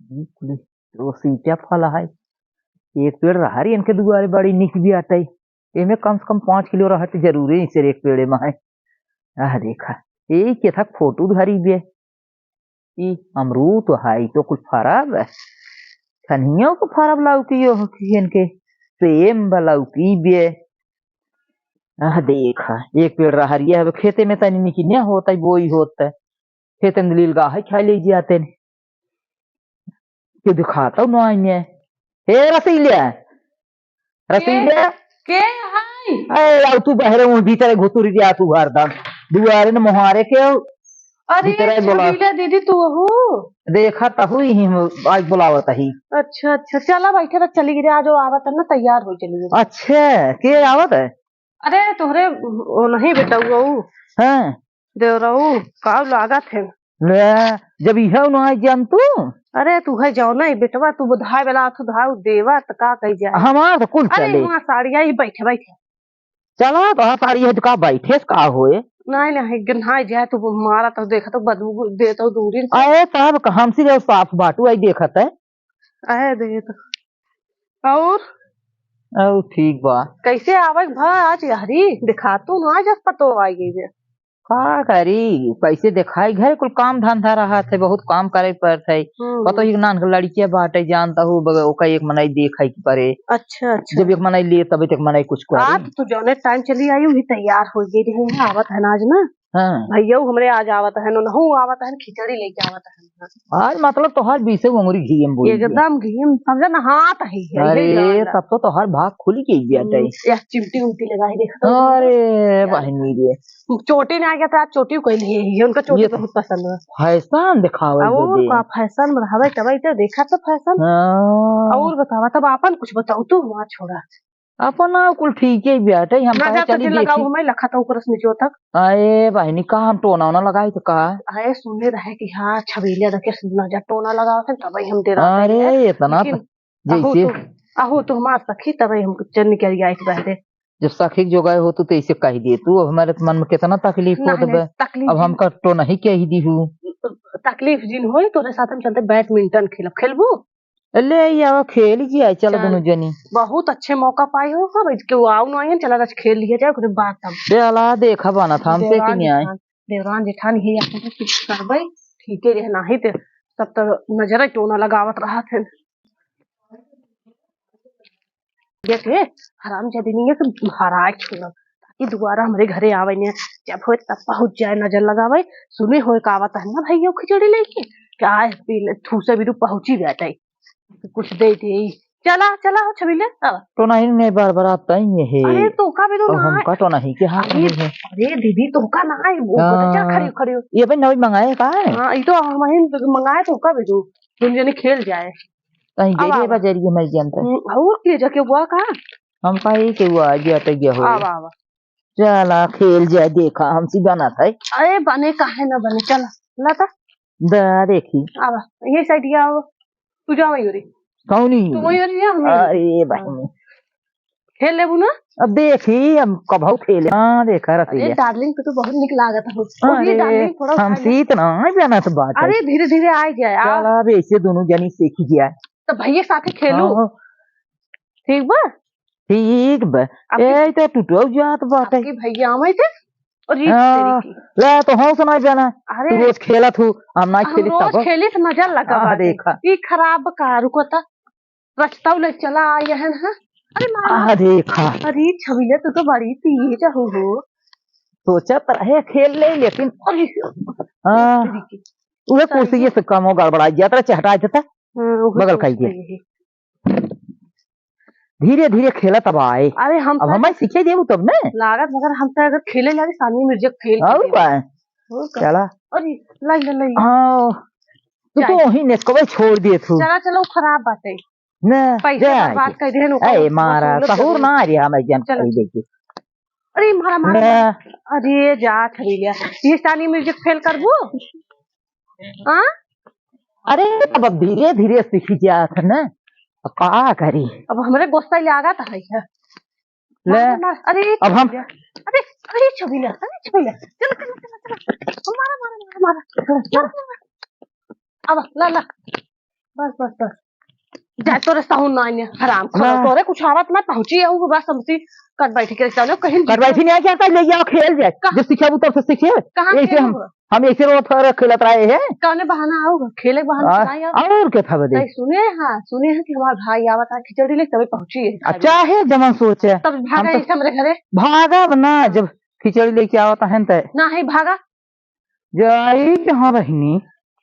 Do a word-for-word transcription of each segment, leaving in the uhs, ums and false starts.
ई कुली तो सीटा फल है। एक पेड़ रहर इनके दुआरे बड़ी निक भी आटे। एमे कम से कम पाँच किलो रहर तो जरूरे इसे एक पेड़े में है। आह देखा, ए के था फोटो धरी बे। ई अमरूद तो है, ई तो कुल फरब है। खनियो को फरब लौकी यो कि इनके सेम बा लौकी बे। आह देखा, एक पेड़ रहरिया है खेते में तनी निकिन्या होता है, बोई होता है। खेते में लील गाहे खाए ले जाते ने। के दिखाता हूँ ना आइए। हे रसीलिया, रसीलिया। के हाय? ए, आउ तू बहरे हूँ, भीतर घुतुरी दिया तू हरदम। दुआरे न मोहारे के हो, अरे, भीतर आइ बोला। छबीला दीदी, तू हो? देखा तहु ही हम आज बुलावत ही। अच्छा, अच्छा, चला बैठे रह, चली गिरे, आज वो आवत है ना, तैयार हो चली गिरे। अच्छा, के आवत है? अरे, तोहरे ओ नहीं बेटा, वो हाँ। देवरऊ, का लागत है? ले, जब इहे ना आई जान तू। अरे, तू है जाओ ना, बेटवा, तू बुधाए वाला, तू धाऊ देवा, त का कही जाए? हमार तो कुल अरे, चले। वहाँ साड़िया ही बैठे, बैठे। चला, तो हाँ, साड़ी है, तो का बैठे, का होए? नहीं, नहीं, गन्हाई जाए, तू मारा तो देखा, तो बदबू दे तो दूरी से। अरे, तब हमसे जो साफ बाटू आई देखत है। अहे दे तो। और? और ठीक बा। कैसे आवे के भा आज यहरी? दिखा तू ना आज पतो आई गई बे। का करी, कैसे देखाई, घर कुल काम धंधा रहत है, बहुत काम करे पड़त है। हम्म। पतो ही नान के लड़किया बाटे, जानता हूँ, बग-, ओका एक मनई देखे के पड़े। अच्छा, अच्छा। जब एक मनई ले, तबे तक मनई कुछ करे। आज तू जौने टाइम चली आई, वही तैयार हो गई रही है, आवत है ना आज ना। हाँ। भैया हमरे आज आवत है, नोनहू आवत है, खिचड़ी लेके आवत है। आज मतलब तोहार बीसे उंगरी घी में बोल दिया। एकदम घी में समझा ना, हाथ है, है, अरे, है, तब तो तोहार भाग खुली के बिया हम्म, जाए। या चिमटी उमटी लगाई देखा तो। अरे, बहिनी रे। चोटी ना आ गया तो आज चोटी कोई नहीं है, उनका चोटी ये बहुत पसंद है। फैशन दिखावे अब वो दे। का फैशन बढ़ावे तब इते देखा तो फैशन। हाँ। और बतावा, तब आपन कुछ बताओ तू, वहाँ छोड़ा। अपना कुल ठीक है बेटा, हम ना कहा जा तो चली दिल लगाऊ देखी। हमें लखा तो ऊपर से नीचे तक। अरे बहिनी, का हम टोना ओना लगाई तो का? अरे सुने रहे कि हाँ, छबीलिया देखे सुना जा टोना लगावत है, तबे हम डेरा अरे, गए हैं। इतना लेकिन तो जैसे अहो तो, अहो तो हमार सखी, तबे हम चल निकल जाए के बहरे। जब सखी के जोगाए हो तू तो ऐसे कह दिए तू, अब हमारे मन में कितना तकलीफ हो नहीं, तबे। नहीं, तकलीफ अब हम नहीं। कर टोना ही कह दी हूँ। तकलीफ जिन होई, तोरे साथ हम चलते बैडमिंटन खेलब, खेलबू? ले आवा, खेल ही जाए, चल चल। दोनों जनी। बहुत अच्छे मौका पाई हो, हाँ भाई, केहू आऊ ना आइन, चला आज खेल लिया जाए, ओकरे बाद तब। चला, देखा बना था हमसे कि देवरान नहीं आए। जेठान, देवरान जेठान ही अपन कुछ करबे, ठीक है रहे, नाही ते सब तो नजर टोना लगावत रहत है। देखे, हराम जादिनिया के हराए छोड़ब, ताकि दोबारा हमरे घरे आवे ने, जब होए तब पहुँच जाए, नजर लगावे, सुने होए का आवत है ना भैया खिचड़ी लेके, क्या है, पी ले, ठूसे बिरु पहुँची जाए, कुछ दे दे। चला, चला हो छबीले, अब। तो नहीं, नहीं, बार बार आता ही ये है। अरे, तो का भी तो अब ना हमका तो नहीं के हाथ अरे, में है। अरे दीदी, तो का ना है, वो हाँ। पता चल खड़ी, खड़ी हो। ये भाई नवी मंगाए का है? हाँ, ये तो हम ही मंगाए, तो का भी तो, तुम जने खेल जाए। कहीं अब गई रे आवा। बजरिए में जनता। हम्म, और के जाके हुआ का? हम का ये के हुआ, गया तो गया हो। आवा, आवा। चला खेल जाए, देखा हमसे बनत है। अरे बने काहे ना बने, चला, ला ता। दा देखी। आवा, ये साइड ये आओ। तू जा वही ओरी। कौनी? तू वही ओरी जा, हम अरे बहिनी। खेल लेबू ना? अब देखी, हम कबहू खेले। हाँ, देखा अरे रतिया। डार्लिंग, तू तो बहुत निक लागत हो। अरे, अरे, डार्लिंग, थोड़ा हम उठा ले। सीत ना, जानत बाटे। अरे, धीरे धीरे आ जाए, आ। चला, अब ऐसे दोनों जनी सीख जाए। तो भैया साथे खेलू। हाँ। ठीक बा? ठीक बा। आपके ए, तो टूटो जात बाटे। आपके भैया आवे थे और ये हाँ, तेरी की। ले तो हौस ना जाना। अरे। तू रोज खेलत हूँ, हम ना हम खेली रोज तब। खेली तो मजा लगा हाँ, बाटे। देखा। ई खराब का, रुको ता। रचता ले चला आए हैं, हाँ? अरे मारा। आ, देखा। अरे छबीला, तू तो बड़ी तेज हो, हो। सोचा तो रहे खेल ले, लेकिन अरे। हाँ। तेरी की। उहे सही कुर्सी है। से कमो गड़बड़ा जात रहे, चहटा जाता। हाँ, उहे बगल कुर्सी खाई के। सही है। धीरे धीरे खेलत अब आए। अरे हम अब तो हमें सीखे देबू तब ने। लागत मगर हम तो अगर खेले लागे सानी मिर्जा फेल और कर देबू। का? और का? चला। अरे लाई ले लाई। हाँ। तू तो जाए। वही नेचकवे छोड़ दिए तू। चला चला, वो खराब बात है। ने, पैसा जा बर्बाद आगे। कर देहन, ओकर ए, मारा, सहूर ना आ रही हमें जन चलो। खरीदे के। अरे मारा, मारा, ने। मारा। अरे जा छबीलिया। ये सानी मिर्जा फेल करबू? हाँ? अरे, अब, अब धीरे धीरे सीख जात है ना, अब का करी? अब हमरे गुस्सा लागत है, है। ले। मार, मार, अरे, अब हम छबीला, अरे, अरे, छबीला, अरे, छबीला, चलो, चलो, चलो, चलो, मारा, मारा, मारा, मारा, मारा, मारा। अब, ला, ला। बस, बस, बस। जा तोरे सहून ना आने, हराम खोर। ना। तोरे कुछ आवत ना पहुँची है, वो बस हमसे कट बैठ के चलो, कहीं कर बैठी नहीं, क्या कर ले जाओ, खेल जाए। कहाँ? जब सीखे, वो तब से सीखे। कहाँ ऐसे खेल हम, हुआ? हम ऐसे रोज थोड़ा खेलत रहे हैं। कौने बहाना आओ, खेले बहाना हाँ, चलाई आओ। और क्या था बदे? नहीं, सुने हाँ, सुने हैं कि हमारा भाई आवत है, खिचड़ी लेके तभी पहुँची है। अच्छा है, जमन सोचे। तब भागा हम तो ऐसे हमरे घरे। भागा अब ना, जब खिचड़ी लेके आवत है, तो ना है, भागा। जाई कहाँ बहिनी?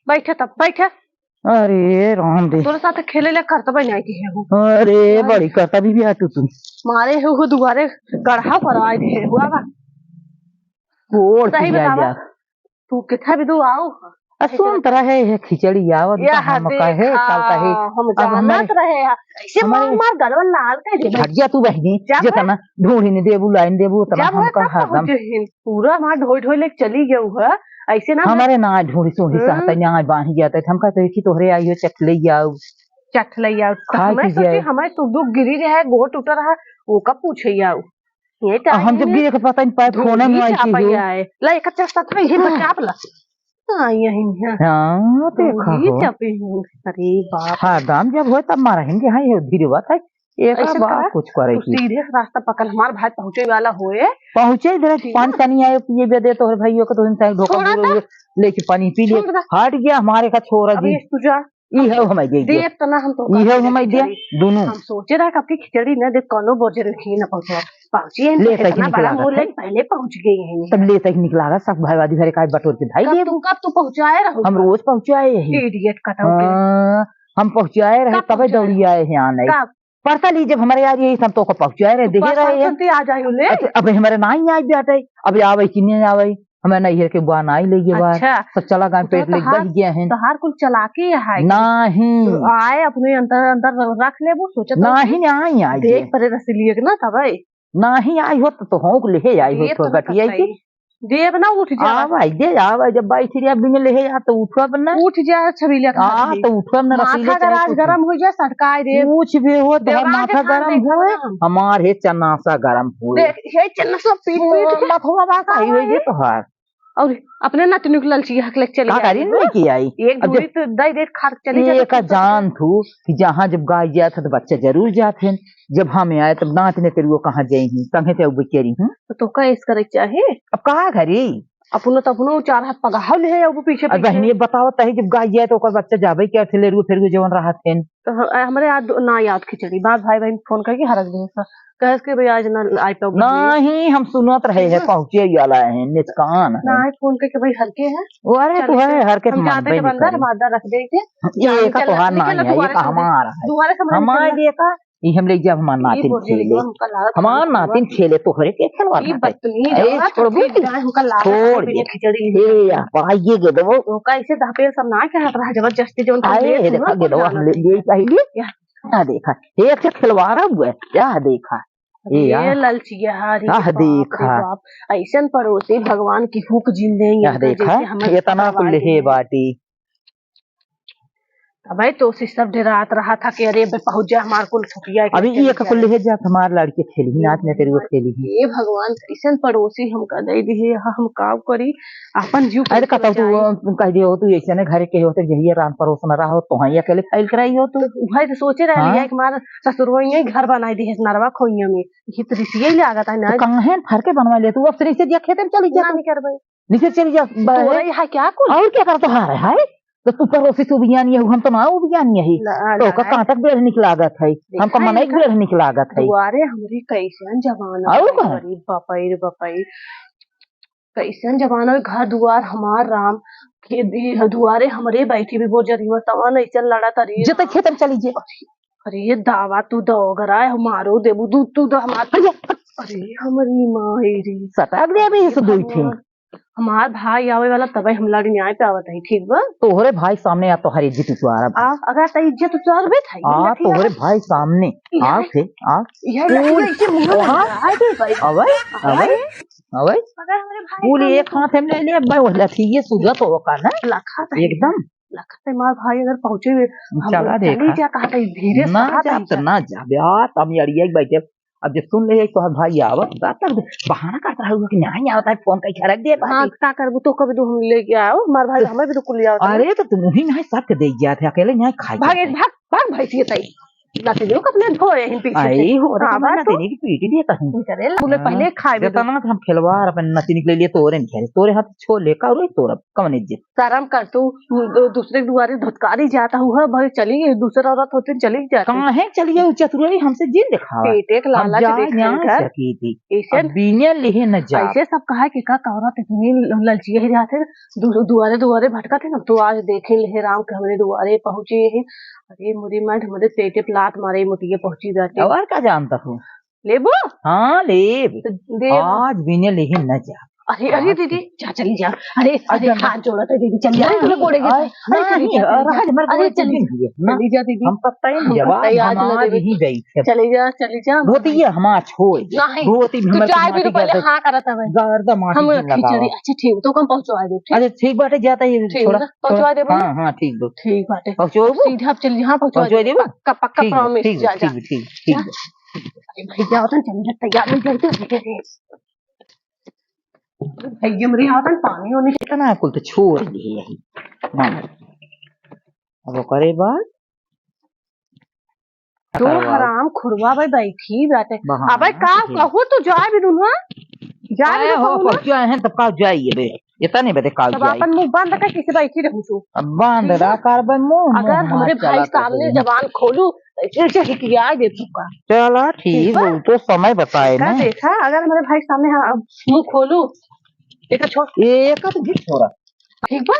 बैठे तब, बैठे। अरे राम रे। तोरे साथ खेले ले करतबे नहीं दिहे हूँ। अरे यार। बड़ी करतबी भी आटू तू। मारे हो, हो दुआरे गढ़ा पर आए दिहे हुआ बा। गोड़ सही पिया बतावा। जा। तू किथा भी दू आओ। आ, सुन तो रहे है खिचड़ी आवत या बा, हम देखा, कहे, कल कहे। हम अब जानत हमारे, रहे हैं। ऐसे हमारे मार, मार गलवा लाल कर दे। हट जा तू बहिनी, जा जितना भाई। ढूंढी ने देबू, लाइन देबू, उतना जब हम है तब कहा पहुँचे दम। हैं। पूरा हमार ढोई ढोई लेके चली गयू है, ऐसे ना हमारे ना ढूंढी सोही हम्म। सहता, ना बांधी जाता है। हम कहते हैं कि तोहरे आई हो, चट ले आओ। चट ले आओ। तो खाए हमें पी सोची, जाए। हमें सुख दुख गिरी रहे, गोड़ टूटा रहा, वो कब पूछे आओ? ये आ, हम टाइम जब में गिरे के पता नहीं पाए, धूल फोन में ही आई चापा की हो। आए। ला, एक चस्ता था, ये हाँ। बचाप ला। हाँ, यही है। हाँ, देखा धूल ही हो। चापे हूँ। अरे बाप। हाँ, दाम जब होए तब मारा हिंदी, हाँ, ये धीरे बात है। एक ऐसे बात करा, कुछ करे तू की। सीधे रास्ता पकड़, हमार भाई पहुँचे वाला होए। पहुँचे इधर, ठीक पानी ना? तनी आए, पिए बे दे तोहरे भाइयों को, तो इनसे ढोका छोड़ा बोलो, था। ये लेके पानी पी ले। छोड़ दे। हट गया हमारे का छोरा अब जी। ये तू जा। ई है हमारे दे दे। देव तना हम तो इहे कहते हमारे रहे दे, खिचड़ी। दोनों। हम सोचे रहा कि आपकी खिचड़ी ना दे, कोनो बोझे रखी ना पहुँचवा। पहुँची है, ले, इतना तक बड़ा निकला मुँह था। लेके पहले पहुँच गई है। तब ले तक निकला था, सब भाई वादी घरे काहे बटोर के धाई कब देबो? तू, कब तू पहुँचाए रहो? हम रोज पहुँचाए यही। Idiot कटाऊ के। हाँ, हम पहुँचाए रहे, कब तबे पहुँचाए दौड़ी रहो? आए हैं आने। कब? परसा ली जब हमारे यार यही सब तो को पहुँचाए रहे, तू देखे का रहे हैं। समझती आ जाए ले? अच्छा, अब हमारे ना ही आए बेटा, अब आवे कि नहीं आवे? हमें नैहर के बुआ ना ही ले गए बार। अच्छा। सब चला गए, तो पेट ले तहार, बह गया है। तहार कुल चलाकी है। नहीं। तो आए अपने अंदर, अंदर रख लेबो, सोचत नहीं, नहीं आई, आई देख है। परे रसीलिए के ना तबे। नहीं आई होत तो, तो होंक ले आई होत ये तो तो गटिया बताई। के। देव ना उठ जा। आव आई दे, आव आई, जब बैठ रही बिन ले आ तो उठब ना। उठ जा छबीला आ, खाती। तो उठब ना माथा रसीले चाहे गराज कुछ। गरम हो जा, सटकाए दे। कुछ भी हो, तोहर देवाल माथा के थान गरम देखब होए, ना हम। हमार हे चनासा गरम होए। देख, हे चनासा पीट पीट के मथवा बा का होई रे तोहार। और अपने नतनी के ललचिया हक लेके चली का आई करी हो। लेके आई? एक अब धूरी जब तो दई दे खार चली जा एक तो का जान थू कि जहाँ जब गाय जात है तो बच्चा जरूर जात है। जब हम आए तब नाच ने तेरुओ कहाँ जाई ही, तंगे ते उबे करी हूँ। तो तोका ऐस करे के चाही। अब का करी? अपनो तो अपनो चार हाथ पगाहल है, अब पीछे अब पीछे। बहनी, ये बताओ तही जब गाय जाए तो ओकर बच्चा जाबे क्या थे लेरुओ फेरुओ जवन रहत है। तो ह-, हमरे याद ना याद खिचड़ी, बाप भाई बहन फोन करके हरक दे सा। कहे के भाई आज ना आइ पाओ बहिनी। नहीं, हम सुनत रहे हैं, हम्म। पहुँचे वाला है, निचकान है। ना, फोन करके भाई हरके है। वो अरे चल तू है, इसे हरके हम मान जाते भाई के बंदर, निकाली। मादा रख दे के। ये जान का चल, तोहार निकल ना है, ये दुआरे का से हमरे, हमारा है। दुआरे से हमरे हमारे निकल। लिए का? ये हम ले जाब हमार ये नातिन बोल रही खेले। है, हमका लागत हमार है, नातिन खेले, तोहरे के खेलवा ये खाते। बदतमीज ए, औरत छोड़बू है, की? जाए, हमका लागत है, छोड़ बिना दे। खिचड़ी ए, या, पाइए गे दो। ओका ऐसे दहपेल सब ना कहत रहा, जबरदस्ती जौन तुम आए, ले ये देखा, सुनो, गे दो, हम ले, ले पहले। या। ना देखा, एक से खिलवाड़ा हुआ है, क्या देखा? ए, ये या। ललचिया, अरे आह, बाप रे देखा। बाप, ऐसन पड़ोसी भगवान की हुक जिन देंगे, आह, इनका देखा, जैसे हमें इतना कुल करवा ले देंगे। बाटी। अबे तो उसी सब डेरात रहा था कि अरे बे पहुँच जा हमार कुल छुटिया के अभी चली ये का कुल जाए। ले जा, हमार लड़के खेली, नाच में तेरे वो खेली। ये भगवान, कैसन पड़ोसी हमका दे दी है, हम का करी, अपन जीव अरे कैसे कतौ तू बचाई? कह दियो तू ऐसे ने घरे के होते, यही रान परोस न रहा हो, तो हाँ ये अकेले फैल कराई हो तू। तो वही तो सोचे रह हाँ? लिया कि हमार ससुरवा यही घर बनाई दी है नरवा खोइया में, ये तो रिसिया ही लागत है ना। तो कहाँ है फर के बनवा ले तू, अब से रिसिया दिया खेते में चली जा ना तू। नहीं करबे। नीचे चली जा, तू बहरे। रही है क्या कुल? और क्या करता है, है? तो तू पड़ोसी से उबियान ये, हम तो ना उबियान ये। ला, तो ला, का ला। कहाँ तक बेढ़ निकलागत है? देखा हमका है मनई का? बेढ़ निकलागत है। दुआरे हमरी कैसन जमाना और है, का? अरे बपई रे बपई। कैसन जमाना है, घर दुआर हमार राम, खे-, ई दुआरे हमरे बैठी भी बोजरी में तवन ऐसन लड़ा तरी। जते खेतम चली जे। अरे, अरे दावा तू दो गराए हमारो देबू, दू तू दो हमार। अरे, अरे, हमरी माई रे। सटक दे अभी इस दुई ठे। भगवान। हमार भाई आवे वाला तबे हम लड़ी न्याय पे आवत है, ठीक बा? तोहरे भाई सामने आ, तोहरे इज्जत उतारब। आ, अगर त इज्जत उतारबे था, आ, लठिया तोहरे बा। भाई सामने। आ, यार, थे, आ। यार, लठिया कूल, इसे मुंह में आ, लगा दे भाई। अबे, अबे, अबे। अगर हमरे भाई बोली सामने एक तो हाथ में ले ले, मैं वो लठिया सुझा तो का ना। लखा था। एकदम। लखा था, मार भाई अगर पहुंचे हुए, हम चला चली देखा। जा, कहा था, धीरे से ना कहा था जा, इज्जत। ना जा, ब्याह, हम अड़िया बैठे। अब जब सुन ले तो भाई आवत बा, तब बहाना करता है कि नहीं आवता है, फोन करके रख देता है हाँ। कि का करबू तो कभी तू हम लेके आओ, हमार भाई तो हमें भी तो कुल आवत है। अरे तो तुम ही नहीं सबके दे गया थे, अकेले नहीं खाई भाग जाते। भाग भाग भाई ये तई। नतिनियों का अपने धोए हैं पीछे से। आई हो, अरे हाँ, तुम्हारे बात तो। नतिनी की पीटी दिए कहीं। करे, बोले हाँ, पहले खाए भी दो। जितना हम खिलवाड़ अपन नतिनी के लिए तोरे नहीं खेले, तोरे हाथ छोले का रे तोरा कौन इज्जत। शर्म कर तू, दू-, दूसरे के दुआरे धुतकारी जाता हुआ, भाई चली गई, दूसरा औरत होती चली जाती। काहे चली गई चतुराई हमसे जिन दिखावा। पेटे के हम लालच जा देख यहाँ कर। सकी थी। ऐसे अब बिना लिहे न जा। ऐसे सब कहा कि का औरत इतनी ललचिया ही जाते, दु-, दुआरे दुआरे भटकत है ना, तो आज देखे ले राम के हमरे दुआरे पहुँचे हैं। अरे मुरी मार, हमरे पेटे पे लात मारे, मुतिये पहुँची जाते। और का जानता हूँ? लेबो? हाँ, लेब। तो दे। आज बिना लेहे न जा। अरे, अरे आज दीदी, जा, चली जा। अरे, अरे, अरे, हाथ जोड़ा था दीदी, चली जा। अरे, तुम्हें गोड़े गिर अरे, अरे, चली नहीं, जा, चली जा। अरे, हमारे अरे, गोड़े चली गिर जा। गए ना। चली जा दीदी। हम पता ही नहीं, हम जवाब पता ही आज हमारा नहीं दे। यही जाई थे। चली जा, चली जा। धोती ये हमार छोड़ दे। नहीं। धोती भी तू हमारे चाय माटी पी तो पहले गर्दा, हाँ करत हवे। गर्दा माटी हम में लगावा। खिचड़ी, अच्छा, ठीक, तो कम पहुँचवा दे, ठीक? अरे, ठीक बाटे, जाता ही ठीक थोड़ा, बा, पहुँचवा थोड़ा। देबो? हाँ, हाँ, ठीक बा। ठीक बाटे। पहुँचवा देबो? सीधा आप चल, हाँ, पहुँचवा पहुँचवा देबो। देबो? पक्का, पक्का ठीक बा, promise, ठीक बा, जा, जा। ठीक बा, ठीक बा, ठीक बा। अरे भैया, आवतन चल जा, तैयार हो जाए तो। भैया मेरे आवतन पानी होने। इतना कुल तो छोड़ दिए यही। हाँ। अब ओकरे बाद तो करवा। हराम खुरवा भाई बैठी बाटे। बहाना अबे का किसी कहू तू जाए भी दुनवा? जाए भी अरे तो हो, कहू ना। पहुँचा है तब का जाइए बे। इतना नहीं बता का तब जाई। अपन मुंह बंद कर कैसे बैठी रहू तू? अब बंद ठीक है? रहा कर बे मुंह, अगर मुंह हमरे मार भाई चला तो सामने है। जबान खोलू, तो ऐसे ऐसे हिकिया दे तू का। चला ठीक ठीक बा? बा, तो समय बताए का ना। देखा, अगर हमरे भाई सामने हम अब मुंह खोलू, एक छोड़। एक तो भी छोड़ा। ठीक बा?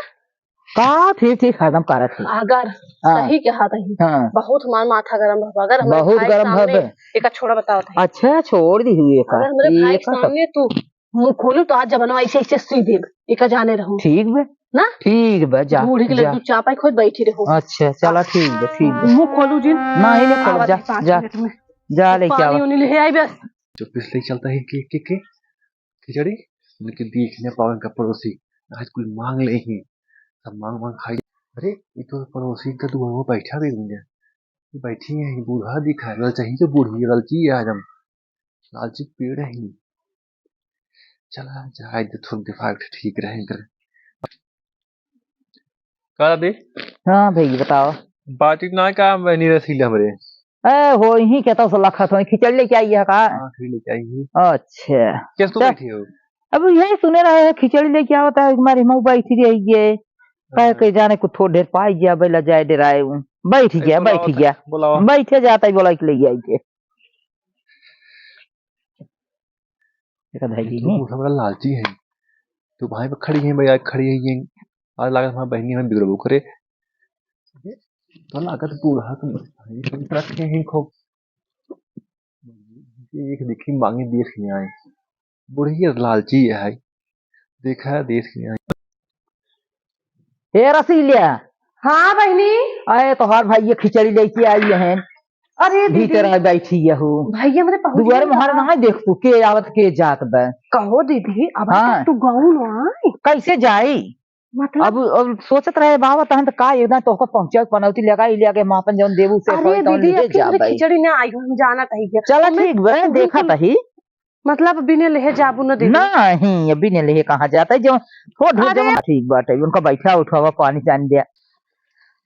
का ठीक ठीक हरदम करत है। अगर हाँ। सही कहा तही, हाँ। बहुत हमार माथा गरम भवा। अगर हमरे बहुत भाई गरम सामने भवे। एक छोड़ा बताओ तही। अच्छा, छोड़ दी हुई एक। अगर हमरे भाई एक सामने तू मुंह खोलू तो आज जबनवा ऐसे ऐसे सी देब, एका जाने रहू। ठीक बे। ना? ठीक बे, जा, बूढ़ी के जा। लड्डू चापा खोद बैठी रहू। अच्छा, चला ठीक बे, ठीक बे। मुंह खोलू जिन। नहीं, नहीं खोलू, आवत जा, है पाँच जा। मिनट में। जा, लेके पानी आवा। उनी ले आई बस। जो पिछले चलता है के, के, के? खिचड़ी? उनके देख न पावन का पड़ोसी, आज कुल मांग ले ही, सब मांग मांग खाई। अरे, ये तो पड़ोसी का दुआर में बैठा भी नहीं है। ये बैठी है, ये बूढ़ा दिखा है, चाहिए तो बूढ़ी गलती है आज हम। लालची पेड़ है ही। चला, जाए दे, थोड़ा दिमाग ठीक रहे इधर। का दे? हाँ भैया, बताओ। बाटी ना का बहनी रसीले हमरे? ए, हो, यहीं कहता हूँ, लखत हो, खिचड़ी लेके आई है का? हाँ, खिचड़ी लेके आई है। अच्छा। कैसे तो चल। बैठी हो? अब यही सुने रहे हैं, खिचड़ी लेके आवता है, हमारी मऊ बैठी रही है। कहे हाँ। के जाने कुछ थोड़ ढेर पाई गया, बैला जाए डेराए हूँ। बैठ ए, गया, बुलाओ बैठ तो, गया। बुलाओ। बैठे जाता है, बोला कि ले आई के। देखा भाई जी, तू बहुत बड़ा लालची है। तू भाई पे खड़ी है, भैया खड़ी है ये। आज लागत हमारी बहनी हमें बिगड़बो करे। तो लागत बूढ़ा के भाई तुम रखे हैं खूब। एक देखी मांगी देख नहीं आए। बुढ़िया लालची है। देखा देख नहीं आए। ए रसीलिया। हाँ बहनी। अरे तोहार भाई ये खिचड़ी लेके आई है। अरे दीदी। भीतर आ बैठी है हो। भैया मेरे पहुँच दुआरे गए मुहारे बाबा। ना देख तू के आवत के जात बा। कहो दीदी, अब हाँ। तक तू गाँव ना आई। कैसे जाई? मतलब? अब, अब सोचत रहे बाबा तहन त का एकदम तोहको पहुँचा पनौती लगा ही लिया के मापन जौन देबू से अरे होई तौन दीदी, ले अब फिर जा भाई। खिचड़ी ना आई हो, हम जाना कही के। चला हमें ठीक बा, देखा बिल्कुल तही। मतलब बिने लेहे जाबू न दीदी? नहीं, बिने लेहे कहाँ जाता है, जो थोड़ ढेर अरे! जमा ठीक बाटे, उनका बैठा उठावा, पानी चानी दिया।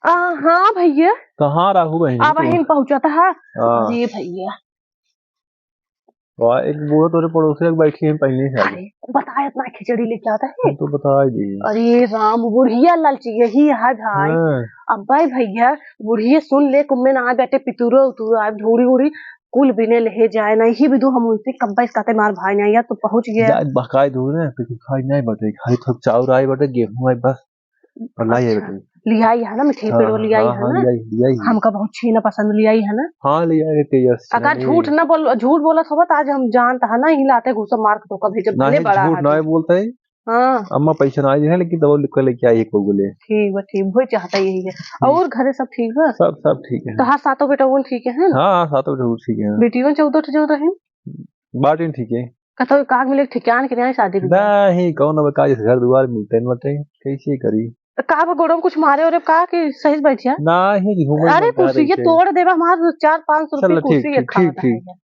आ, हाँ भैया। कहाँ रहू बहन अब तू? बहन पहुँचत है। हाँ। जी भैया। वाह, एक बूढ़ा तोरे पड़ोसी लग बैठी है पहले से। अरे, बताया इतना खिचड़ी लेके आता है। हम तो बता ही दी। अरे राम, बुढ़िया लालची यही है भाई। हाँ। अब भाई भैया, बुढ़िया सुन ले, कुम्मे ना आ बैठे, पितुरो उतुरो आ, धूड़ी उड़ी, कुल बिने लेहे जाए ना, यही भी दो हम उनसे कब्बा इस कहते मार भाई ना, या तो पहुँच गया। जा, बकाए दो ना, तो खाई नहीं बटे, खाली थोड़ा चाउर आए बटे, गेहूं आए बस, और लाई आए अच्छा। बटे। लियाई है ना, मिठाई हाँ, पेड़वा लियाई हाँ, है हाँ, ना? लियाई, लियाई। हमका बहुत छीना पसंद लियाई है ना? हाँ, लियाई के यस, अगर नहीं। झूठ ना बोल, झूठ बोलत होबा तो आज हम जानता है ना, ही लाते घूसा मार के तो कभी जब नहीं, भले बड़ा झूठ आदमी। नहीं बोलते हैं। हाँ। अम्मा पैसा ना आई है, लेकिन दवा लिख के लेके आई एक बगुले। ठीक बा, ठीक, वही चाहता यही है। हम्म। और घरे सब ठीक बा? सब, सब ठीक है। तो हाँ, सातों बेटा वो ठीक है, है ना? हाँ, हाँ, सातों बेटा वो ठीक है। बेटियों चौदह ठो जो रहे? बाटिन ठीक है। कतौ काग मिले ठिकान के नहीं शादी बियाह? नहीं, कौन अब काज घर दुआर मिलते न बटे, कैसे करी? तो का बा गोड़ों में कुछ मारे और का कि सही से बैठिया? नहीं, घूमे अरे में का कुर्सी ये रहिते। तोड़ देबा हमार चार पाँच सौ रुपये चलो, ठीक, कुर्सी ये ठीक, खावा ठीक, ठीक। है।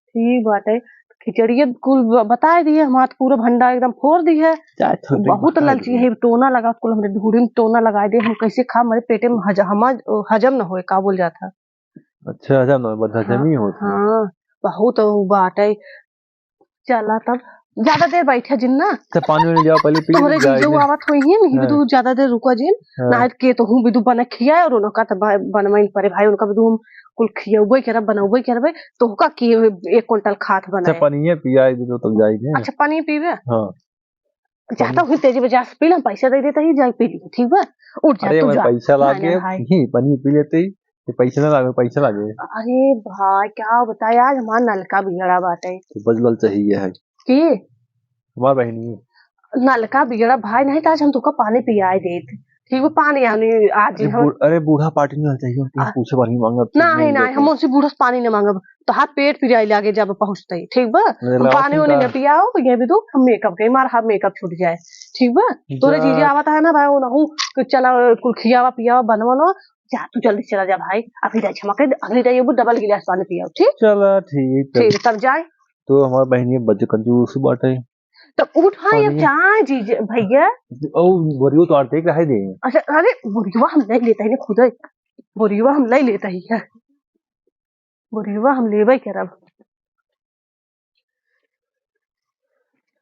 ठीक बाटे। खिचड़िया कुल ब-, बताए दिए, हमार पूरा भंडार एकदम फोर दिहे। चाहे छोटे बहुत बता ललची दिए। है, टोना लगा, कुल हमरे ढूढ़ी में टोना लगाए दे, हम कैसे खा, हमारे पेटे में हज-, हमा-, हजम न होए, का बोल जाता। अच्छा, हजम न होए, बदहजमी हाँ, होत है। हाँ, बहुत उ बाटे। चला तब, ज्यादा देर बैठे जिन ना। अच्छा, पानी वानी लियाओ, पहले पी तोहरे जाए जीजू दे। आवत होई हैं, नहीं हाँ। बिदु ज्यादा देर रुको जिन। हाँ। ना के तो हूँ बिदु बना खिया और उनका तो ब-, बनवाइन परे भाई, उनका बिदु हम कुल खियउबे करब, बनउबे करबे, तो का की एक कुंटल खात अच्छा, बनाए। पनिये पियाई दे दो तब जाई दे। अच्छा, पानी पीबे? हाँ। जाता पानी। हूँ तेजी बाजार से पी ला, पैसा दे देता ही, जाई पी ली, ठीक बा? उठ जा, अरे, तू मैं जा। पैसा ना, लागे, ना भाई। ही, पनिये पी लेते ही। ये पैसे ना लागे, पैसे लागे। अरे भाई, क्या बताए, आज हमार नलका बिगड़ा बाटे। तो बजलल चाहिए है। के? हमार बहिनी। नलका बिगड़ा भाई, नहीं तो आज हम तुका पानी पियाए देत। ठीक बा, पानी आनी आज ये हम बूढ़-, अरे बूढ़ा पार्टी नहीं चाहिए, हम आ, पूछे बारे में मांगब, नहीं, नहीं, नहीं, देते। हम उनसे बूढ़ा से पानी नहीं मांगब। तो हाथ पेट पिराए लागे जब पहुँचते ही, ठीक बा? नहीं, हम लाओ पानी ठीक वानी बा। न पियाओ, ये भी दो, हम मेकअप के मार, हाथ मेकअप छूट जाए, ठीक बा? तोरे जा। जीजा आवत है ना भाई, वो नहू कि चला कुल खियावा पियावा बनवा लो, जा तू जल्दी चला जा भाई, अभी जाए छमक के, अभी जाए वो डबल गिलास पानी पियाओ, ठीक? चला ठीक है। ठीक, तब जाए। तो हमार बहिनी बच्चे कंजूस बाटे। तब उठ, हाँ, ये पानी। चाय जीजे, भैया। ओ, बोरियो तो आटे रहे दे। अच्छा, अरे, बोरियो हम नहीं लेते हैं खुद ही। बोरियो हम नहीं लेते ही है। बोरियो हम लेबे करब।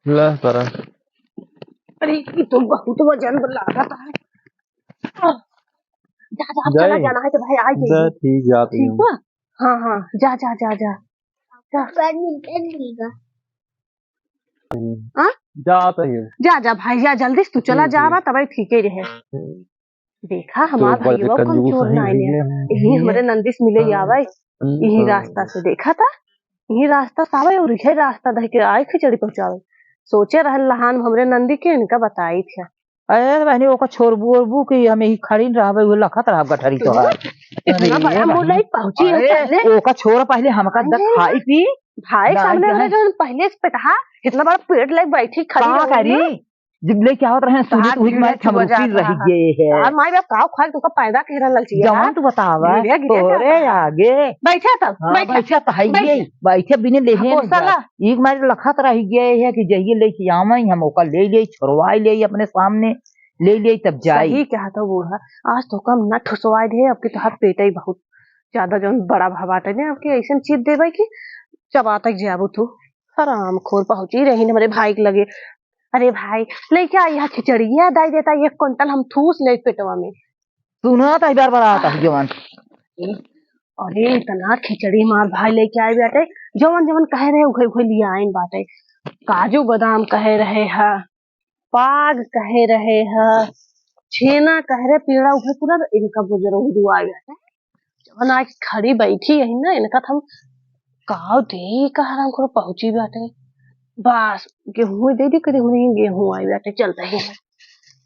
ले, करा। अरे, ये तो बहुत वजन लागत है। जा, जा, अब चला जाई। जाना है तो भाई, आ जाइए। जा, ठीक, जात ठीक हूँ। बा? हाँ, हाँ, जा, जा, जा, जा। जा। Badminton Liga. हाँ? जात है। जा, जा भाई, जा, जल्दी से तू चला ठीक, जा ठीक। बा, तब ठीके रहे। हम्म। देखा, तो हमार ऊपर से भइया कौन कंजूस चोर है ना आइले। भैया। यही हमरे नंदिस मिले ही हाँ। आवे, हम्म, यही हाँ। रास्ता से देखा था, यही रास्ता से आवे और यही रास्ता धइ के आए खिचड़ी पहुँचावे। सोचे रहल लहान हमरे नंदी के इनका बताई थे। अरे बहनी, ओका छोड़बू ओड़बू कि हम यही खड़ी न रहबे, वो लखत रहब गठरी तो है। इतना अरे बड़ा भाई। मुंह नहीं पहुंची है अरे, पहले। ओका छोड़ पहले, हमका द अरे। खाई पी। भाई, ना, सामने वाले जवन पहले से पेटहा, इतना बड़ा पेट लेके बैठी खड़ी का रही करी? ना। जब लेके आवत रहे, सूजी तोहार तू ही ढीढ़ा मारे चुआ थमरुकी जात रह रहा। गए है। तोहार माई बाप काव खाए, तुमका पैदा कह रहा ललचिया। जवान तू बतावा, ढीढ़ा गिरे तोरे जात रहा। आगे। बैठा तब, हाँ, बैठा। बैठा तो है बैठा। ये, बैठा बिने लेहे हाँ, न पोसा जाए। ला। एक मारे लखत रह गए है कि जहिए लेके आवे, हम ओका ले ले, छोड़वाई ले अपने सामने, ले ले तब जाई। सही कहा था बूढ़ा, आज तो कम ना ठुसवाई दे, अब की तो हाथ पेट ही बहुत ज्यादा जौन बड़ा भा बाटे ने, अब की ऐसन चीज देवे कि चबा तक जाबू तू। हरामखोर पहुंची रही हमरे भाई के लगे। अरे भाई, लेके आई है खिचड़िया, दाई देता एक कुंटल, हम ठूस ले पेटवा में। सुना था, बार बार आता है जवान। अरे, इतना खिचड़ी मार भाई लेके आए बाटे, जवन जवन कहे रहे, उहे उहे लिया आइन बाटे। काजू बादाम कहे रहे है, पाग कहे रहे है, छेना कहे रहे, पेड़ा उहे पूरा इनका बुजुर्ग दुआ बाटे। जवन आज खड़ी बैठी है ना, इनका त हम काव दे, का हराम करो पहुंची बाटे। बस, गेहूं दे दी, कदे हमरे गेहूं आई बाटे, चलते ही।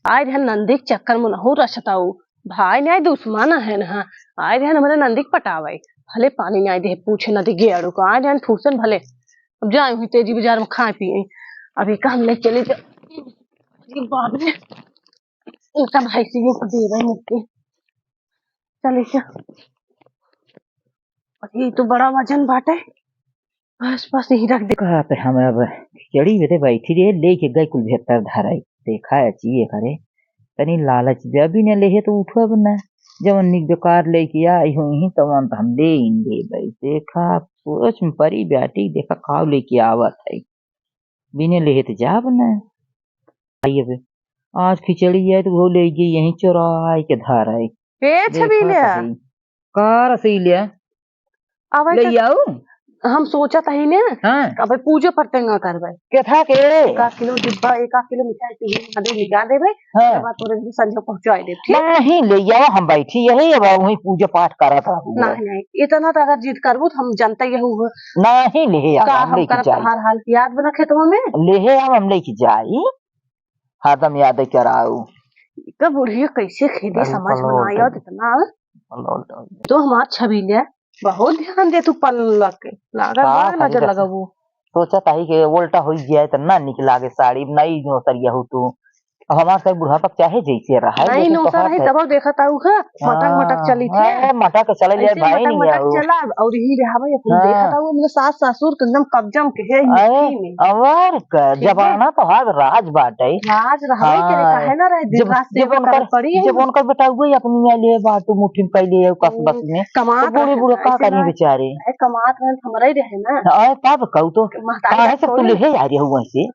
आए रहन नंदी के चक्कर में नहु रचताऊ। भाई न्याय दुश्मन है ना, आए रहन हमरे नंदी के पटावे। भले पानी न्याय दे, पूछे नदी गेड़ू को, आए रहन फूसन भले। अब जाए हुई तेजी बाजार में खाए पिए। अभी काम ले चले जा। अरे बाप रे, इनका भैंसियों को दे रहे मुक्ति। चले जा। अरे, ये तो बड़ा वजन बाटे। आसपास ही रख दे। कहा पे हम अब खिचड़ी बदे बैठी रहे, लेके गई कुल भीतर धराई। देखा है चीज करे, तनी लालच दे, अभी ने लेहे तो उठो अब ना। जवन निक बेकार लेके आई हुई ही, तवन तो हम ले ही लेबे। देखा, सोच में परी बेटी, देखा काव लेके आवत है। बिने लेहे तो जाब ना। आई अब, आज खिचड़ी है तो वो ले गई यहीं चोराई के धराई। ए देखा छबीलिया। तो सही। का रसीलिया? आवे ले तो आऊ? हम सोचत हई ने, हाँ। अबे पूजे पट्टे ना करबे। के था के? एक आध किलो डिब्बा, एक आध किलो मिठाई पीने, आधे निकाल देबे, हाँ। ओकर बाद तोरे घर संझा पहुँचाई देब, ठीक? नहीं, ले आऊ, हम बैठी यही, अब वहीं पूजा पाठ करत रहू। नहीं, नहीं, इतना तो अगर जिद करबू तो हम जनते यहू हो। नहीं, ले आऊ, का हम हम लेके करत जाई। तहार हाल की याद बना खेतवा में? ले आऊ, हम लेके जाई। हरदम याद कराऊ। का बुढ़िया कैसे खेदी अरे समझ में ना पलौट। आवत इतना। पलौट। तो हमार छबीले बहुत ध्यान दे तू पलक के। लागल का बड़ा करी नजर बस? लगाबू। सोचत हई कि उल्टा होई गया है तो ना निक लागे साड़ी, नई जो सरिया हो तू। अब हमार सब बुढ़ापा चाहे जैसे रहा है, नहीं, लेकिन नौसा तोहार रही, है। तब देखत आऊ है, मटक, मटक हाँ, चली थे। हाँ, मटक के चले ले ऐसे भाई मटक, नहीं मटक आओ। चला, और ही रहा भाई, अपन हाँ। देखत आऊ, अपने सास ससुर के एकदम कब्जा में के है, अरे, मिट्टी में। और का, ठीक है? जमाना तो हर राज बाटे। राज रहबे करे, हाँ। काहे ना रहे, दिन जब, रात जब सेवा उनकर, करे पड़ी है। जब उनकर बेटा हुए अपनी में ले बाटू मुट्ठी में कैले है, कस हम्म, बस में। कमात तो बूढ़े रहे, बूढ़े का ऐसे करिए ना। बेचारे? अरे, कमात रहे, हमरा ही रहे ना। अरे, तब कहू तो, महतारी काहे से थोड़ी। तू ले आ रही हो वैसे?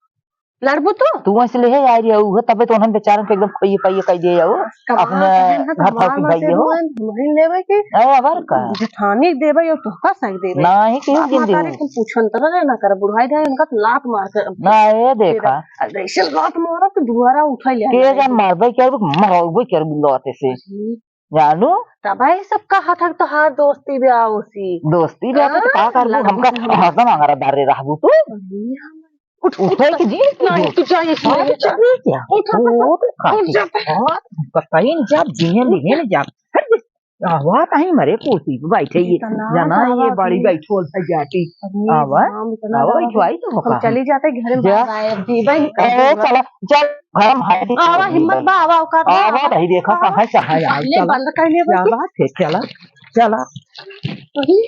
लड़बू तू? तू वैसे ले आ रही हो, तबे तो उन्हन बेचारन के एकदम खोइए पाइए कह दिए हो। कमात अपने रहे ना, घर कमात फंसी रहे भाई हो। तुहन, हमही लेबे के। अरे, अबर का? जेठानी देबे, यो तोहका साथ देबे। नहीं, क्यों बाप जिंदगी महतारी हो? हम पूछन तो ना, ना कर, बुढ़ाई रहे, उनका तो लात मार कर। ना, ये देखा। अरे, ऐसे लात मारा तो दुआरा उठा लिया के जाए। जान मारबे, क्या मरबे, क्या बुलाते से। हम्म। जानू? तब आई सब कहा था तोहार दोस्ती ब्याह होसी। दोस्ती ब्याह तो हाँ, का करबू? लगबू हमका हम हरदम अंगारा डारे रहबू तू। अरे, हम उठ, उठ, उठे उठ, के जी, नहीं, तू जा, ये हाँ, सुन, तो चल, क्या? उठ, उठ, उठ, उठ, उठ, उठ, जा। हाँ, बताइए ना, जा, बिने लिहे ना, जा। हट, आवा, ताही मरे कुर्सी पे बैठे ये। इतना जना, ये बड़ी बैठोल है जाती। अरे आवा, राम, इतना आवा, बैठो, आई तो हम चली जाते घर में, जा। बाय, बाय, अब जीवन ए, चला, चल, घर में है, आवा, हिम्मत बा, आवा, औकात बा, आवा, आवा। भाई, देखा, आवा। कहाँ से, कहाँ से, ले, चला। बंद कर ले, क्या बस। बात है, चला, चला। अरे,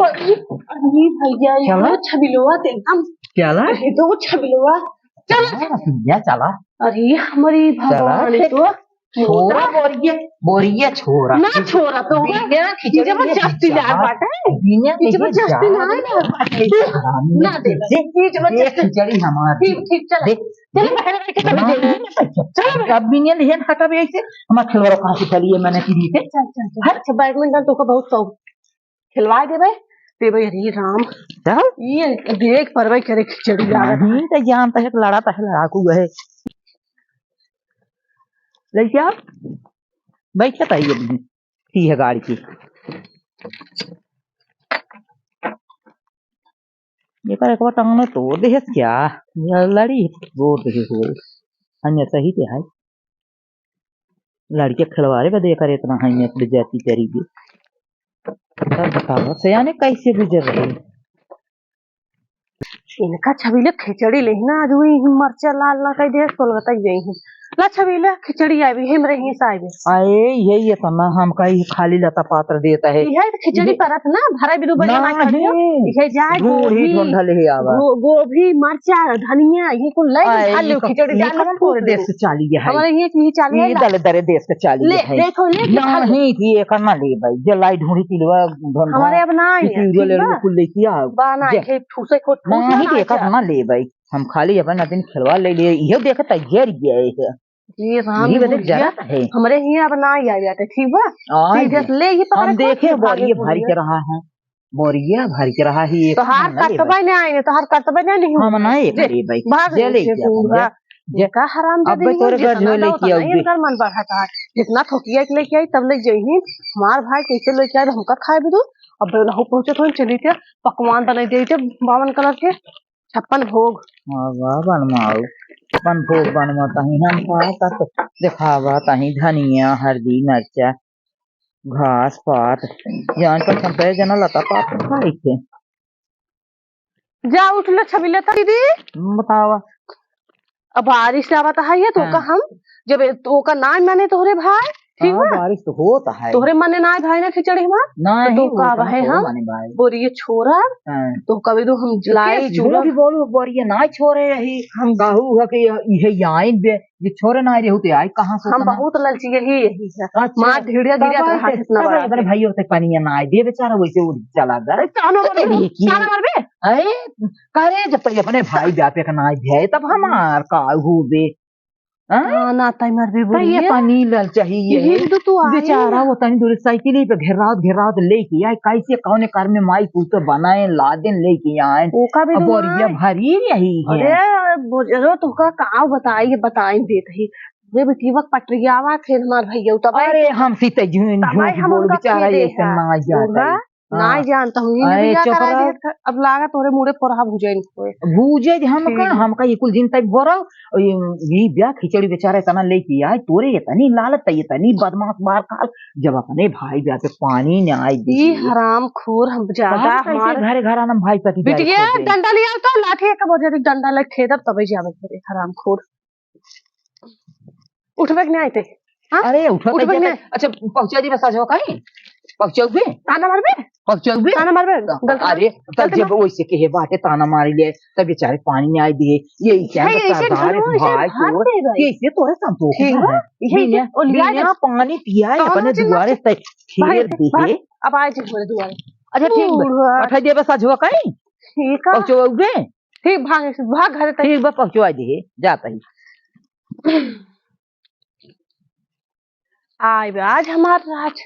अरे, अरे, भैया, ये चला। दो छबिलवा तो एकदम, चला। ये दो छबिलवा, चला। चला, भैया, चला। अरे, हमारी चला, भगवान, फिर तो छोरा बोरिया, बोरिया छोरा। ना छोरा तो होगा। बिना खिचड़ी ये जबरदस्ती लाग बाटे। बिना ये जबरदस्ती ना लाग बाटे। ना दे, ये जबरदस्ती। खिचड़ी हमार। ठीक, ठीक, चल। देख, चल, देख। चल, चल, चल। अब बिना लिहन हटा बे ऐसे, हमार खिलौना कहाँ से चलिए, मैंने की दी थे। चल, चल, चल। हट। अच्छा, बैडमिंटन तो का बहुत शौक। खिलवाए देबे, देबे, अरे राम। चल। ये देख परवे करे खिचड़ी लागत। नहीं, तो जानता है, लड़ाता है, लड़ाकू है। लइका, बैठत आई अभी, की है गाड़ी की। ये पर एक बार टांगने तोड़ दे क्या? ये लड़ी तोड़ दे हो। अन्य सही के है। लड़के खिलवाड़े बदे एकर इतना है, मैं अपने जाति करीबी। तब बताओ, सयाने कैसे गुजर रहे? इनका छबीले खिचड़ी लेही ना, आज वही मरचा लाल ना कह दे, सोलगता ही यही। ला छबीले खिचड़ी आवी, हम रही साइबे। आए, ये, ये तो ना हमका ही खाली लता पात्र देता है। यह तो खिचड़ी ये परत ना, भरा बिनु बजा ना नहीं। खड़ी हो। यह जाए ढूंढी गोभी, ढूंढल ही आवा। गो-, गोभी, मरचा, धनिया, ये कुल ले आए, खा लो, ये खिचड़ी ये डाल लो, कौन फूक तोरे लो। देश से चाली है? हमारे ये, ये चाली है, ये ला। दले दरे देश से चाली ले, है। देखो, ले, खा लो। नहीं, ये करना ले भाई, ये लाई ढूंढी तिलवा, ढूंढा, हमारे अब ना आए, ये तिलवा ठीक ले बा? लो, कुल लेके आओ। बा ना, जे-, ये ठूसे को ठूस नहीं, ना ये करना ले भाई। हम खाली अपन अदिन खिलवा ले लिए, इहो देख तैयार गया है। ये राम यही बदे गुड़िया, जरा है। हमरे हियां अब ना आ जाते, ठीक बा? आ सीधे ये। से ले ही पकड़ हम के देखे भागे बोरिया भर बोरिया। के रहा है, बोरिया भर के रहा है, ये तोहार खाना ले करतबा भाई। नहीं आए, तोहार करतबा नहीं, नहीं हम हुआ। ना एक जे, ले भाई, भाग जे ले ले से गया बूढ़ा। हम, जे। का हराम अब जादे तोरे नहीं, घर जितना जो ना लेके उतना आऊ ही बे। इनकर मन बढ़ा था। जितना थोकिया के लेके आई, तब ले जइही। हमार भाई कैसे लेके आए, हमका खाए भी दो। अब ना हो पहुंचे तो हम चली थे, पकवान बनाई दे थे, बावन कलर के। छप्पन भोग। हाँ, वाह, बनवाओ। छप्पन भोग बनवाता ही हम, का, का तो देखावा ताही धनिया, हरदी, मरचा, घास, पात, जान पर संतरे जना लता पात खाई के। जा उठ ले छबिले त दीदी। बतावा। अब बारिश आवत है, ये तो हाँ। का हम जब ए-, तो का ना माने तोहरे भाई, ठीक हाँ, बा? बारिश तो होत है। तोहरे मने ना भाई ना खिचड़ी हमार? ना तो ही, तो वो का तो बहे ना हम? माने भाई। बोरिये छोरा, हाँ। तो कभी तो हम तो लाई के चूल्हा झूठ बोलू, बोरिये ना छोरे यही। हम कहू है कि यह, यह आइन बे, ये छोरे ना रहू ते आई कहाँ से हम उतना? बहुत लालची यही, यही है। अच्छा, मार ढीढ़िया तब गिरा तो आए हाथ थे, इतना तब बड़ा आए, अरे है। भाई, होते पानी ना आए दे बेचारा, वैसे उड़ चला गया। अरे, ताना तो मारबे, देखिए। ताना मारबे। अरे, करे जब तक अपने भाई जाते का ना आए, तब हमार का हो बे? हाँ? हाँ, ना ताई मर भी तो ये बोलिए। पानी लल चाहिए। ये तो तू आई बेचारा ना। वो तनी दूर साइकिल ही पे घेरावत, घेरावत लेके आए, कैसे कौने कार में माई तू तो बनाए, लादेन लेके आए। ओका भी अब दुआ बोरिया है। भरी यही है। अरे, बोरिया तो का, का बताई, ये बताई देत ही। ये बेटीवा पटरियावा थे हमार भैया, तब आई अरे, हम सीते झूठ, तब आई झूठ हम बोल, उनका बेचारा खीदे ऐसे हैं। ना जाता बूढ़ा। है। ना हाँ। जानता हूँ, ये अरे, भी जा चुप करा रहो। दे, अब लागा तोरे मुड़े पोरहा भुजैन कोई। भुजे जे हम ठीक। कहाँ, हमका ये कुल दिन तक बोरा, ये, ये ब्याह खिचड़ी बेचारा इतना लेके आए, तोरे इतनी लालच, इतनी बदमाश बार काल, जब अपने भाई ब्याह पे पानी न आए ई दे। हरामखोर, हम ज्यादा कहाँ कैसे हमार घरे घर आनम भाई पति जाए बिटिया, खोजे। डंडा लिया तो लाठी एक बजे डंडा लग खेदब तबे जावे घरे, हरामखोर। उठबे के नहीं आइते? हाँ? अरे, उठबे उठबे के नहीं। अच्छा, पहुँचा दी बस आज हो काई? पहुँचाउबे? ताना मारबे? पहुँचाउबे? ताना मारबे? गलत अरे, बात। तब गलत जब बात। वैसे कहे बाटे ताना मारी ले, तब बेचारे पानी नहीं आए दिए। ये इसे है, तो ऐसे सरदार घर में ऐसे भाई भाग को, दे भाई। ये इसे तोरे संतोष ठीक है। बा? ये बिना, ऐसे ओलिया बिना जा। पानी पिया है कौन अपने सा चिल्ला दुआरे से? से भाई, फेर दे भाई, है। अब आए जी हमारे दुआरे। अच्छा, ठीक बा। बूढ़ा। पठाई दे बस आज हो काई? ठीक है। पहुँचाउबे? ठीक, भाग, भाग घरे तक। ठीक बा, पहुँचवा दे, जाता ही। आय बे, आज हमार राज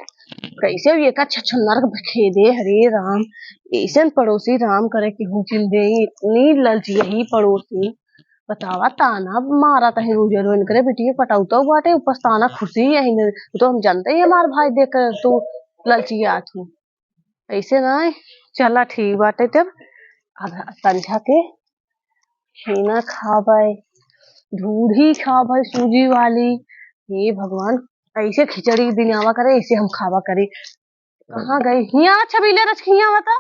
कैसे भी एका छछनर के बखेदे, हरे राम। ऐसन पड़ोसी राम करे कि हुकिन दे, इतनी ललची यही पड़ोसी। बतावा, ताना मारा तही रोजे रोज करे, बिटिया पटौतो बाटे, ऊपर से ताना खुशी यही ने। तो हम जानते ही हमार भाई देख कर तू ललचियात हूँ। ऐसे ना, चला ठीक बाटे तब। अब संझा के छेना खाबै, ढूढ़ी खाबै सूजी वाली। हे भगवान, ऐसे खिचड़ी दिनावा करे, ऐसे हम खावा करी। कहाँ गई? हियाँ छबीले रच के हियाँ बता।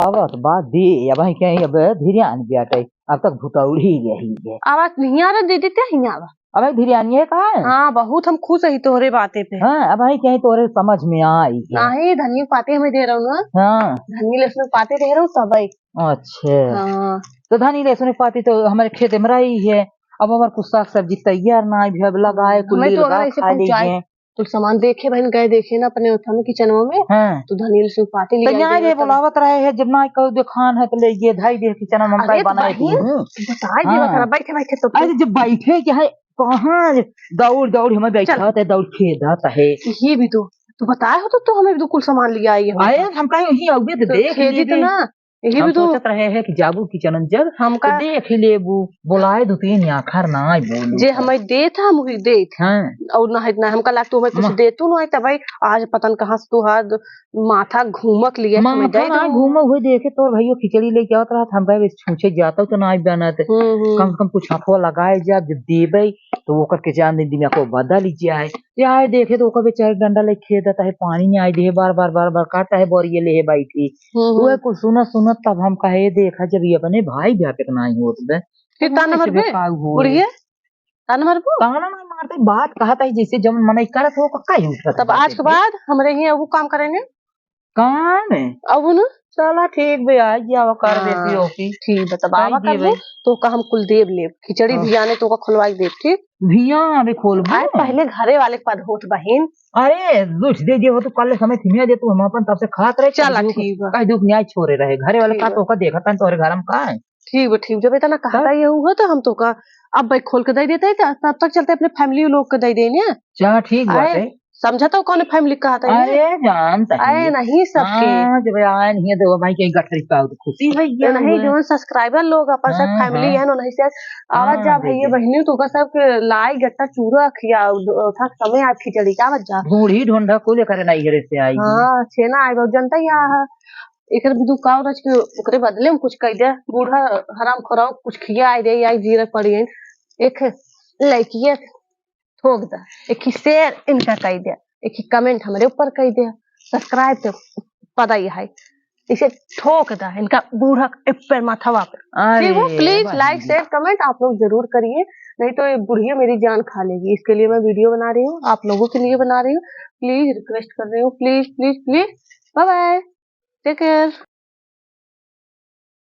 आवत बा दे, अब है क्या, अब धिरियान ब्याटे, अब तक भुतौड़ी यही है। आवाज हियाँ रे दीदी, ते हियाँ बा। अब है धिरियान ये कहाँ है? हाँ, बहुत हम खुश है तोहरे बाते पे। हाँ, अब है क्या, तोहरे समझ में आई है। नहीं, धनिया पाते हमें दे रहो ना। हाँ। धनिया लहसुन पाते दे रहो सब है। अच्छा। हाँ। तो धनिया लहसुन पाती तो हमारे खेत में रही है। अब हमारे कुछ साग सब्जी तैयार ना भी, अब लगाए कुल हमें तो लील अगर बा ऐसे खा पहुँचाए, लीजिए। तो सामान देखे बहन गए देखे ना अपने ओथन किचनवा में। हाँ। तो धनिया लहसुन पाती तो लिया यहाँ देना ये तब। बुलावत रहे है, जब ना कहू देखान है तो ले ये धाई दे किचन में हम अरे काई तो बनाए बहन, दी हूँ। तू बताए दे हाँ। बता, बैठे बैठे तो अरे जब बैठे क्या है, कहाँ दौड़ दौड़ हमें बैठा चल। होता है, दौड़ खेदाता है। ये भी तो, तू बताए हो तो, तो हमें भी तो कुल सामान लिया आई है। अरे हम कहीं यहीं आउबे तो तो देख खेदी तो लेबे। ना, ये हम भी तो सोचत रहे हैं कि जाबू किचन में जब हमका तो देख ही लेबू, बुलाए दो तीन आखर ना आए बोलू जे तो। हमें देत हम वही देत। हाँ। और ना है ना हमका लाग तू हमें कुछ म- दे तू ना है तब भाई आज पता न कहाँ से तू हाथ माथा घूमक लिए हमें माथा दे ना दो। घूमो हुए देखे तोर भैया खिचड़ी लेके आवत रहत हम कहे छूछे जाता तो ना आए बनत। हम्म, हम्म। कम से कम कुछ हाथवा लगाए जाब जब देबे तो ओकर के जान दिन दिमाग को बदल ही जाए। ये आए देखे तो ओकर बेचारे डंडा लेके खेदत है, पानी नहीं आई दे, बार बार बार बार काटा है, बोरिये ले है बैठी। हम्म, हम्म। वह कुछ सुनत सुनत तब हम कहे, "देखा, जब ये अपने भाई ब्याह पे नहीं होत बे, फिर तो ताना हमसे मरबे? बेकार हुए।" बुढ़िया, ताना मरबो? ताना ना मारते, बात कहत है जैसे जब मन करत हो, का ही उठत तब है आज के जैसे। बाद हमरे ही वो काम करेंगे। काम है? अब ना? चला ठीक बे, आ गया वो कर हाँ, देती ओकी। ठीक बा, तब कह आवा दिए कर ले, भाई। तो का हम कुल देब लेब। खिचड़ी हाँ। भियाने तो का खुलवा के देब, ठीक? भिया अबे खोलबो। आए पहले घरे वाले के पास होत बहिन। अरे, लूट दे दिए हो तो कल समय थिमिया दे तू हम अपन तब से खात रहे, चला कह दियो, ठीक बा। कह दियो कि न्याय छोड़े रहे। घरे वाले ठीक का बा। तो का देखत हैं तोरे घर में का है? ठीक बा, ठीक। जब इतना कहता तब? ये हुआ तो हम तो का अब भाई खोल के दे देते हैं, तो तब तक चलते अपने फैमिली लोग के दे देने। चला ठीक बात अरे, है। समझा तो कौन फैमिली कहता है? अरे, जानता है। अरे, नहीं सबके। हाँ, जब आए नहीं है तो भाई के गठरी पाओ तो खुशी है ये ये नहीं, हुआ। जो सब्सक्राइबर लोग अपन सब हाँ, फैमिली हाँ। है ना, नहीं से आवत हाँ, जा दे भैया दे। बहनी तो का सब के लाई गट्टा चूरा खिया, था समय आप खिचड़ी का आवत जा। ढूंढी ढूंढा को लेकर नहीं घरे से आई। हाँ, छेना आए बा, जनता ही आ है। एकर भी दुकाव रच के ओकरे बदले में कुछ कह दे, बूढ़ा हराम खोराव कुछ खिया आए दे, आई जीरा पड़ी है। एक लड़किया ठोक दा, एक ही शेयर इनका कह दे, एक ही कमेंट हमरे ऊपर कह दे, सब्सक्राइब के पता ही है, इसे ठोक दा इनका बूढ़ा ऊपर माथवा पे। अरे ठीक हो, प्लीज वाह लाइक, जी। शेयर, कमेंट आप लोग जरूर करिए, नहीं तो ये बुढ़िया मेरी जान खा लेगी। इसके लिए मैं वीडियो बना रही हूँ, आप लोगों के लिए बना रही हूँ, प्लीज रिक्वेस्ट कर रही हूँ, please, please, please, bye bye, take care.